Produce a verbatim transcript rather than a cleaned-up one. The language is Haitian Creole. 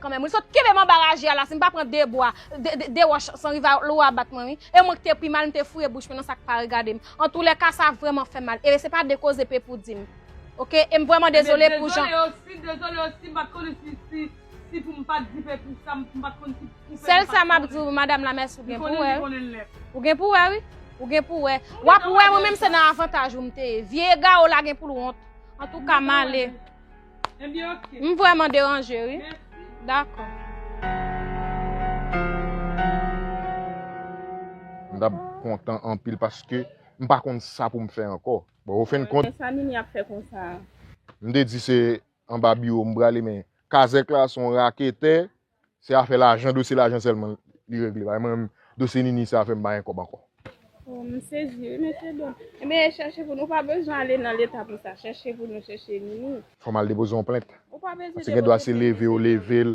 Kanmenm, wi, sot kenbe m anba raje a la, si m pa pran de bwa, de, de, de wòch san rive a lou a bat mwen, wi. E mwen ki te pi mal, m te foure bouch mwen nan sa k pa regade m. Antoulèka, sa vrèman fè mal. E se pa de koze pe pou di m. Oke? E m vrèman dezole pou jan. Dezole osi, dezole osi, m pa t konnen si, si, si pou m pa t di pe pou sa, m pa t konn si pou pe. Sèl sa m ap di w, madanm la, mèsi, ou gen pou wè, wi. Ou gen pou wè, wi. Ou gen pou wè. W ap wè, mwen menm se nan avantaj ou m te ye. Vye egare w la gen pou l wont. Antouka, m ale. Ebyen, oke. M vrèman deranje, wi. Mèsi. Dakò. M t ap kontan anpil paske m pa konn sa pou m fè ankò. Bon, o fen kont, men sa Nini ap fè konsa? M te di se anba biwo m prale, men kazèk la se yon raketè, se afè lajan, dosye lajan sèlman li regle. Bay mwen menm, dosye Nini, se afè m, pa gen kòb ankò. Oh, m sezi, wi, mesye Don. Ebyen, chèche pou nou, ou pa bezwen ale nan leta pou sa. Chèche pou nou chèche Nini. Fò m al depoze yon plent. Ou pa bezwen depoze plent, mesye Don. Paske gen dwa se leve yo leve l,